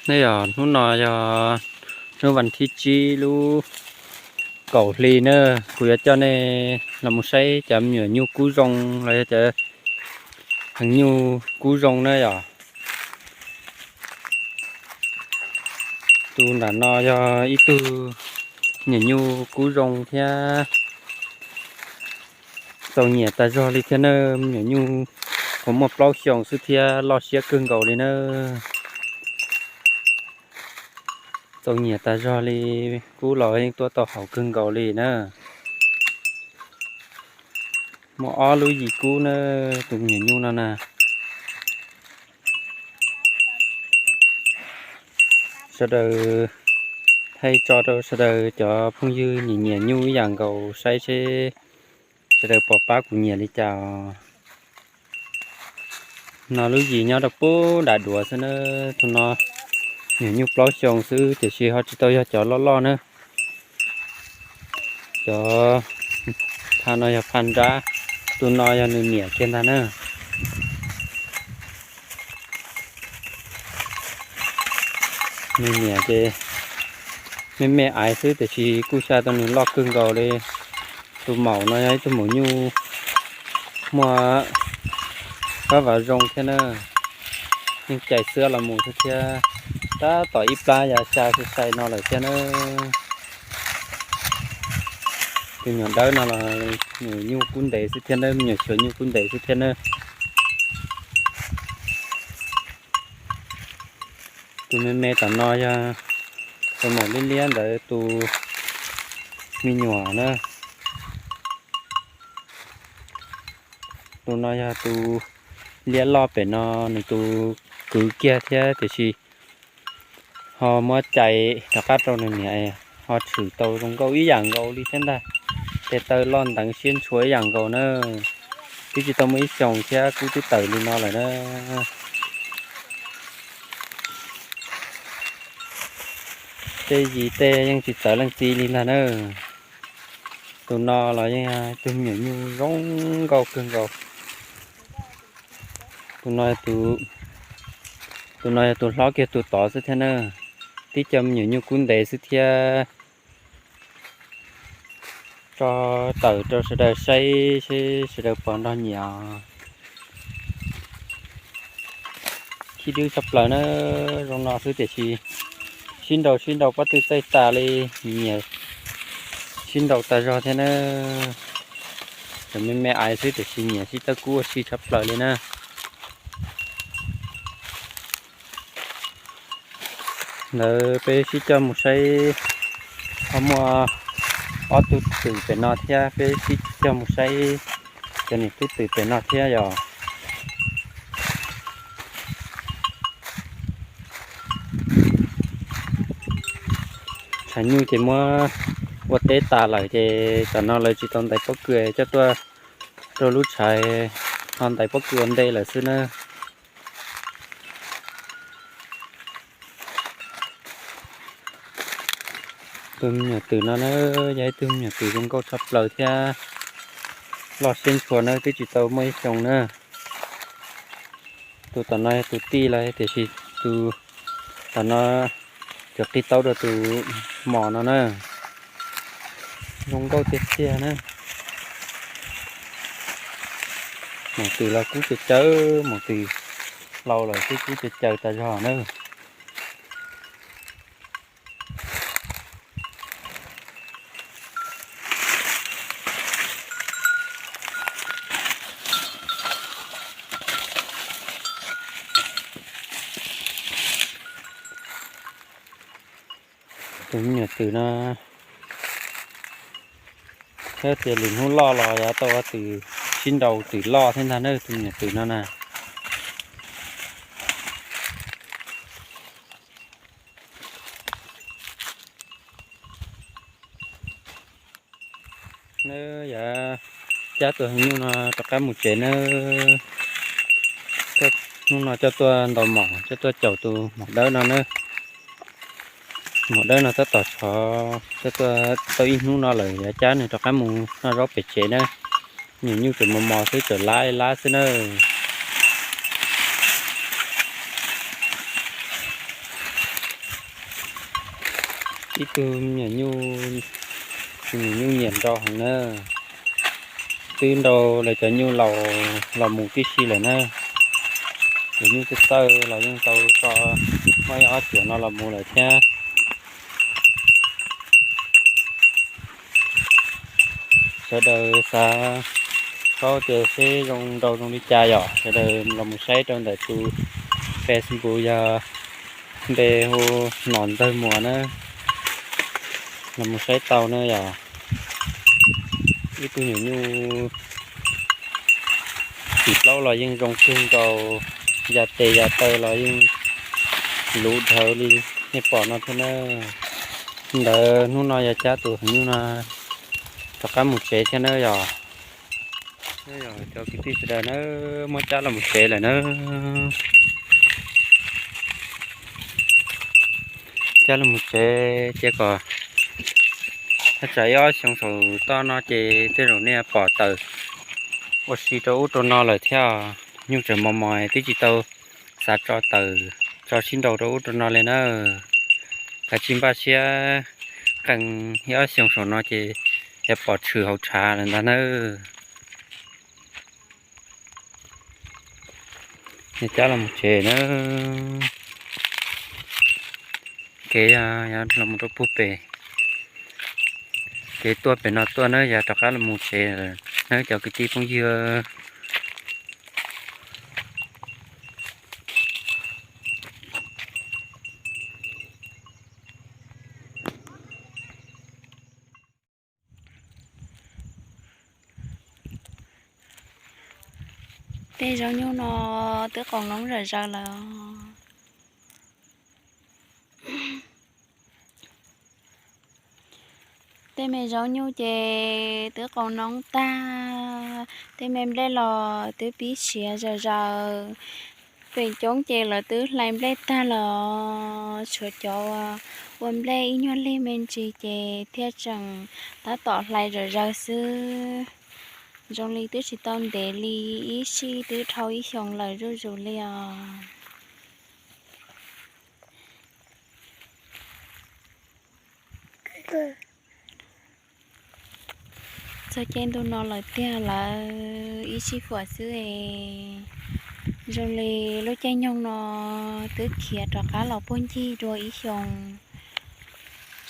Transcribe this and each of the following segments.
Nej yog hnub no yog hnub vas thib tsib lub kaum hli na, kuv yuav coj nej los mus saib cov me nyuam nyuj kub zoo los yog cov heev nyuj kub zoo na yom. Tus nram no yog ib tug me nyuam nyuj kub zoo thiab txaus nyiam tas zog li thiab na. Me nyuam nyuj qhuav muaj plaub xyoos xwb thiab loj siab kawg nkaus li na. Txaus nyiam tas zog li, kub los yeej tuaj tau haum kawg nkaus li na. Muaj ob lub yim kub na, tus me nyuam nyuj no na. Sawv daws, thaij tso rau sawv daws cov phooj ywg nyiam nyiam nyuj ib yam nkaus saib seb sawv daws puas pab kuv nyiam li cas. No lub yim nyob rau pub nram duav xwb na. Tus no me nyuam nyuj plaub xyoos xwb tiam sis ho tsis tau yog cov loj loj na. Cov phaj no yog phaj nrab, tus no yog nws niam kiag ntag na. Nws niam ces me me aiv xwb tiam sis kuj xya tau nws loj kawg nkaus li. Tus maum no yog ib tug maum nyuj muaj vab vav zoo thiab na, yeej cais xwab los mus thiab thiab. Tab tom ib plab ya xya sai sai no lawm thiab na. Tus nyuam dawb no los nyuam nyuj kub ntev xwb thiab na, me nyuam xyuas nyuj kub ntev xwb thiab na. Tus me me tom no yog tus maum liab liab ntawd tus me nyuam na. Tus no yog tus liab loj pem no, nws tus kwv kiag thiab tiam sis ho muab cais rov qab rau nws niam, ho tshwm tau zoo nkauj ib yam nkaus li thiab ntag. Tes taw loj nteev siab ntshua ib yam nkaus na. Twb tsis tau muaj ib xyoos thiab kub twb tawm li no lawm na. Tej yim tej yeej tsis txawv leej txiv li ntag na. Tus no los yeej yog tus me nyuam nyuj zoo nkauj kawg nkaus. Tus no, tus no yog tus hlob kiag tus tod xwb thiab na. Tib co me nyuam nyuj kub ntev xwb thiab. Tso tawm rau sawv daws saib seb sawv daws puas nrog nyiam. Khib dwb tshaj plaws na, zoo no xwb tiam sis sib nraus sib nraus pob tw txaij tas li, nyiam sib nraus tas zog thiab na. Cov me me aiv xwb tiam sis nyiam sib tawb kub ua si tshaj plaws li na. Ntawd peb sib coj mus saib, ho muaj ob tug twm pem no thiab, peb sib coj mus saib cov niam tub twm pem no thiab yom. Tshav nyuj ces muab ua teb tas lawm ces tam no lawv tsis tau ntais pob kws coj tuaj rau lub tshais, ho ntais pob kws ua ntej lawm xwb na. Tus me nyuam twm no na, yog ib tug me nyuam twm zoo nkauj tshaj plaws thiab loj siab ntshua na, twb tsis tau muaj ib xyoos na. Tus tom no yog tus tij lawm tiam sis tus tom no cov qig taub rau tus mos no na. Zoo nkauj tiag tiag na. Maum twm los kub caw caw, maum twm laus lawm xwb kub caw caw tas zog na. Tus me nyuam twm no, thiab tias lwm hnub loj los yav tau ua twm sib nraus twm loj thiab ntag na, tus me nyuam twm no na. Nawb, yav cab tus heev nyuj no rov qab mus tsev nawb. Hnub no coj tuaj ntaus mom, coj tuaj caum tus maum dawb no nawb. Maum dawb no tab tom sov, coj tuaj tau ib hnub no lawm, yav cab nws rov qab mus noj zaub pem tsev nawb. Nyuam nyuj tseem mos mos xwb, tseem lab lab xwb nawb. Ib tug me nyuam nyuj, tus nyuam nyuj nyiam nrau heev na, twb nrau lawv cov nyuj laus los mus tib si lawm na. Cov nyuj txawj txawj los yeej tau tso muaj ib ob cuam no los mus lawm thiab. Sawv daws xav paub tias seb zoo nrau zoo li cas yom, sawv daws los mus saib rau ntawm tus Facebook yog npe hu Nom Ntxawg Muas na, los mus saib tau na yom. Ib tug nyuam nyuj txiv plaub los yeej zoo kawg nkaus, ya tes ya taw los yeej luv dhawv li nej pom no thiab na. Ntawd hnub no yog cab tus heev nyuj no rov qab mus tsev thiab na yom. Cov kwv tij sawv daws na, muab cab los mus tsev lawm na. Cab los mus tsev ces kom thaj tsam ib ob xyoo saum toj no ces tej zaum nej pom tawm ua si rau ub rau no lawm thiab. Nyuj tseem mos mos twb tsis tau xav tso tawm tso sib nrau rau ub rau no li na. Kav tsij npaj siab qee ib ob xyoo saum no ces yuav pom tshwm hauv tshav lawm ntag na. Cab los mus tsev na. Kev los mus rau puag pem, kev tuaj pem no tuaj na, yog rov qab los mus tsev na cov kwv tij phooj ywg. Tej zaub nyuj no twb qaus noob zom zaws lawm. Tej me zaub nyuj ces twb qaus noob tag, tej me nplej los twb pib siav zom zaws. Feem coob ces lawv twb hlais nplej tag los tshuav cov ua nplej ib nyuag lig me ntsis ces thiaj tseem tab tom hlais zom zaws xwb. Zoo li twb tsis tau ntev li, ib sij twb dhau ib xyoos lawm zuj zus li os. Txog caij ntuj no lawm tiag, lawv ib sij huam xwb es zoo li lub caij nyoog no twb khiav rov qab los puag ncig dua ib xyoos.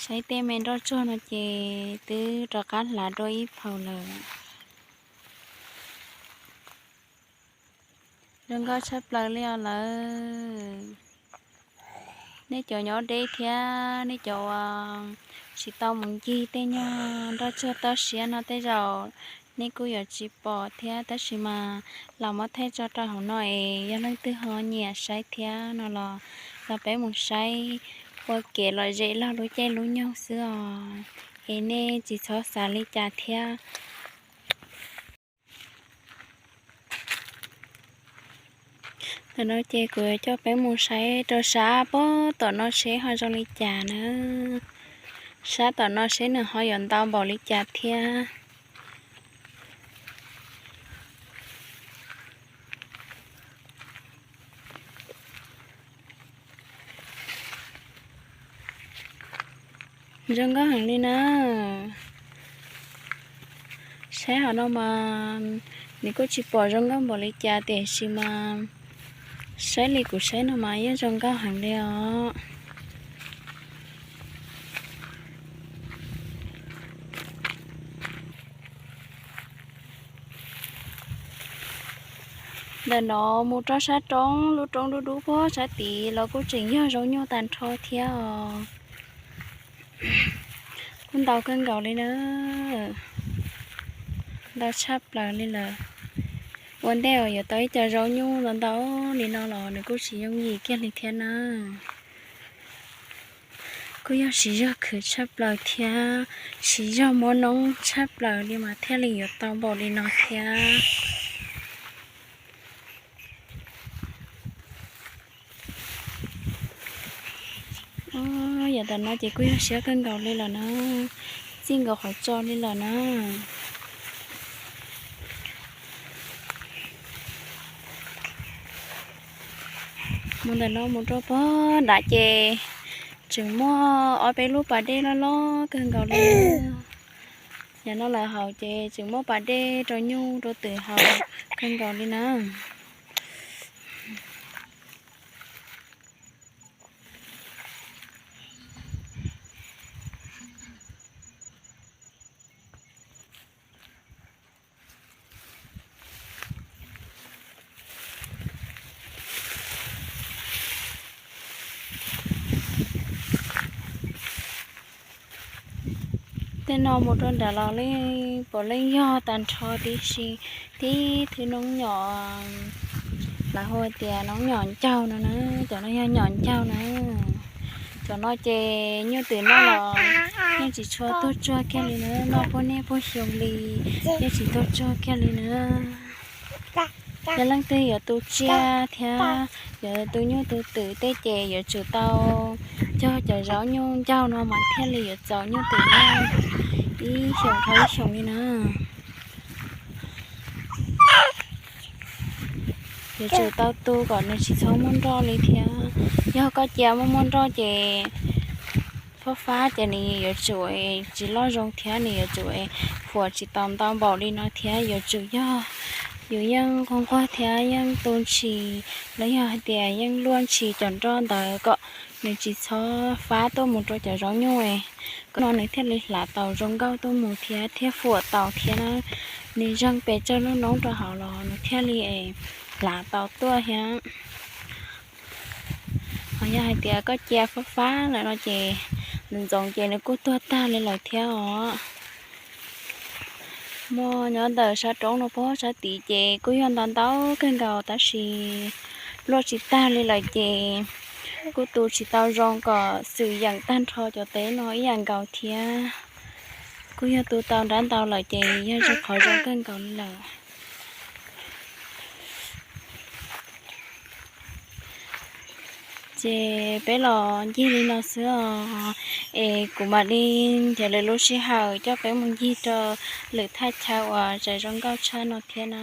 Saib tej me nroj tsuag no ces twb rov qab hlav dua ib phaum lawm. Zoo nkauj tshaj plaws li os lawm. Nej cov nyob deb thiab nej cov uas tsis tau mus ncig tej nyuag nroj tsuag toj siab no tej zaum nej kuj yuav tsis pom thiab, tab sis mas los muab thaij tso rau hauv no es yog leej twg ho nyiam saib thiab no los, los peb mus saib ua kev lom zem log lub caij lub nyoog xwb os, es nej tsis txhob xav li cas thiab. Ntawm no ces kuv yuav coj peb mus saib rau sab pob tom no seb ho zoo li cas na. Sab tom no seb nws ho yuav ntau npaum li cas thiab. Zoo nkauj heev li na. Saib hauv no mas nws kuj tsis pom zoo nkauj npaum li cas tiam sis mas saib li kuv saib no mas yeej zoo nkauj heev li os. Ntawm no mus rau sab roob, lub roob dub dub puag sab tid los kuj tseem yog zaub nyuj tag nrho thiab os. Kuj ntau kawg nkaus li na, ntau tshaj plaws li lawm. Ua ntej uas yuav tau ib co zaub nyuj ntau ntau li no los nws kuj tsis yooj yim kiag li thiab na. Kuj yog siv zog khwv tshaj plaws thiab siv zog muab noob tshaj plaws li mas thiaj li yuav tau npaum li no thiab. Yav tom no ces kuj yog siab kawg nkaus li lawm na, txij nkaus qhov tso li lawm na. Mus ntawm no mus rau pog nrad ces Tseem muaj ob peb lub pas dej loj loj kawg nkaus li. Yav no lawv haus ces tseem muaj pas dej rau nyuj rau twm haus kawg nkaus li na. Tej no mus rau nram los puav leej yog tag nrho tib si, tib thwv noob nyom, lawv hu tias noob nyom ncaug no na, cov no yog nyom ncaug na. Cov no ces nyuj twm noj los yeej tsis tshua tuag tsuag kiag li na, noj puag niaj puag xyoo li yeej tsis tuag tsuag kiag li na. Yog leej twg yuav tu tsiaj thiab yuav tu nyuj tu twm tej ces yuav tsum tau cog cov zaub nyuj ncaug no mas thiaj li yuav txaus nyuj twm noj ib xyoos dhau ib xyoos li na. Yuav tsum tau tu kom nws tsis txhob muaj nroj li thiab. Yog koj cia muaj muaj nroj ces fab fab ces nws yuav tsum tsis loj zoo thiab nws yuav tsum huam tsis tau ntau npaum li no thiab. Yuav tsum yog yus yeej nquag nquag thiab yeej tu ntshis los yog hais tias yeej luaj ntshis cov nroj ntawd kom nws tsis txhob fab tuaj mus rau cov zaub nyuj, koj no nws thiaj li hlav tau zoo nkauj tuaj mus thiab thiaj huam tau thiab na. Nws zeeg pes tsawg lub noob rau hauv los nws thiaj li hlav tau tuaj thiab. Ho yog hais tias koj cia fab fab lawm no ces ntxoov ntxoov ces nws kuj tuag tag li lawm thiab os. Muaj nyob ntawm sab roob no puag sab tid ces kuj yog ntau ntau kawg nkaus tab sis luaj tsis tag li lawm ces kuj tu tsis tau zoo kom xwm yeem tag nrho cov teb no ib yam nkaus thiab. Kuj yog tu tau nrab ntau lawm ces yog zoo qhov zoo kawg nkaus li lawm. Ces peb los ncig li no xwb os, es kuv mam li nrhiav lwm lub sij hawm coj peb mus ncig rau lwm thaj chaw uas tseem zoo nkauj tshaj no thiab na.